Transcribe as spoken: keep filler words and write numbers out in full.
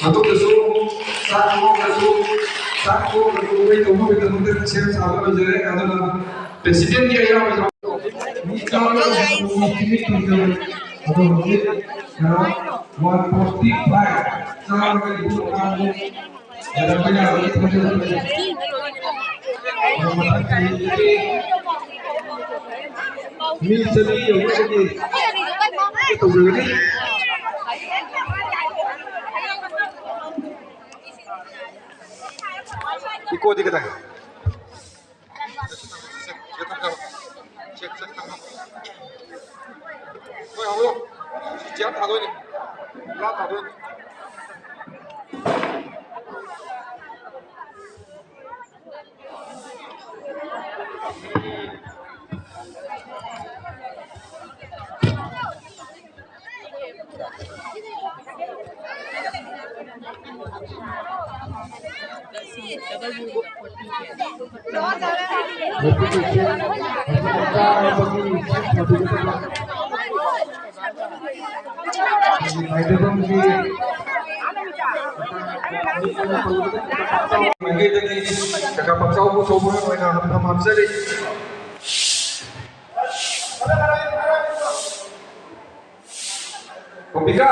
ꯃꯇꯨꯡꯗꯁꯨ ꯆꯥꯛ ꯇꯣꯛꯑꯒꯁꯨ, ꯆꯥꯛ ꯇꯣꯛꯑꯒꯁꯨ ꯃꯣꯏ ꯇꯧꯅꯕꯒꯤꯗꯃꯛꯇ ꯁꯦꯝ ꯁꯥꯕ ꯂꯣꯏꯖꯔꯦ꯫ ꯑꯗꯨꯅ ꯄ꯭ꯔꯦꯁꯤꯗꯦꯟꯒꯤ ꯑꯌꯥꯝꯕ ꯃꯤ ꯆꯥꯝꯃꯒ ꯍꯨꯝꯐꯨ ꯃꯤꯇꯤꯡ ꯇꯧꯖꯔꯦ꯫ ꯑꯗꯣ ꯍꯧꯖꯤꯛ ꯋꯥꯟ ꯐꯣꯔꯇꯤ ꯐꯥꯏꯚ, ꯆꯥꯝꯃꯒ ꯅꯤꯐꯨ ꯃꯉꯥꯃꯨꯛ ꯂꯩꯔꯝꯕ ꯌꯥꯕꯒꯤ ꯊꯥꯖꯕ ꯂꯩ꯫ ꯑꯗꯣ ꯃꯊꯪ ꯆꯍꯤꯗꯗꯤ ꯃꯤ ꯆꯅꯤ ꯌꯧꯅꯕꯒꯤ ꯇꯧꯖꯒꯅꯤ꯫ ꯏꯀꯣꯗꯤ ꯀꯗꯥꯏ? ꯍꯣꯏ, ꯍꯧꯔꯣ꯫ C chair ꯊꯥꯗꯣꯏꯅꯤ꯫ ꯄꯨꯔꯥ ꯊꯥꯗꯣꯏꯅꯤ꯫ ꯃꯥꯏꯀꯩꯗꯒꯤ ꯀꯀꯥ ꯄꯥꯛꯆꯥꯎꯕꯨ ꯁꯣꯝꯕꯨ ꯑꯣꯏꯅ ꯍꯟꯐꯝ ꯍꯥꯞꯆꯔꯤ꯫ ꯒꯣꯄꯤꯀꯥ꯫